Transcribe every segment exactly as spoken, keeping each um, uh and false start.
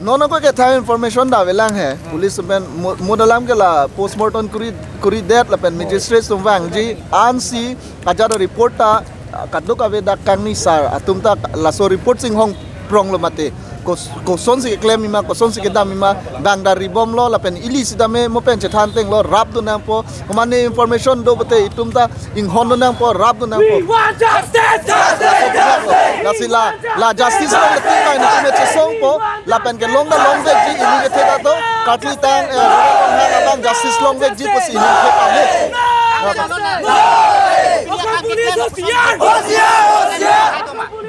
Non ako ke tha information davelang he. Police pen mo-, mo dalam ke la postmortem kuri, kuridet lapen magistrate atum vangji ansi ajat report ta, ah, kadokave dak kangni sar atum ta laso report chinghon prong lo mate. Kos-, kosonsi keklem ima, kosonsi kedam ima, bang dari bomlo lapen ili sitame mo pen chethan tenglo, rap do nangpo, humane information do pute itum ta inghon do nangpo, rap do nangpo. We want justice! Justice! Justice! Lasi la, la justice long ketik pai na kume chesongpo, lapen kelong ta longvekji, ili kethe ta to, kartli tang, eh, abang justice longvekji pusi ili kethe kami. Police hoshiyar! Hoshiyar! Hoshiyar!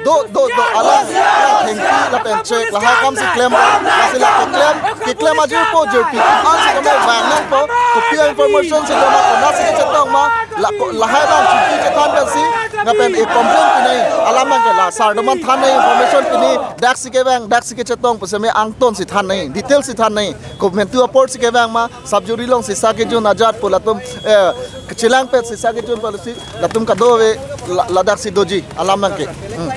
Do, do, do, alang, alang thengpi lapen chek, lahai akam si klem, lasi la keklem, keklem ajirpo jirpi, ansi kami vang nangpo, kopi information si do ma, konatsi kechetong ma, la, ko, lahai abang chuti chethan pensi, lapen e complain pinai, alam abang ke la, sar doman than nai information pini, daksi kevang, daksi kechetong, puseme angton si than nai, detail si than nai, komentu apor si kevang ma, sub jury along sisa kejun ajat pu latum, eh, kechelangpet sisa kejun pu lasi, latum kadokave, la, ladaksi doji, alam abang ke. Hmm.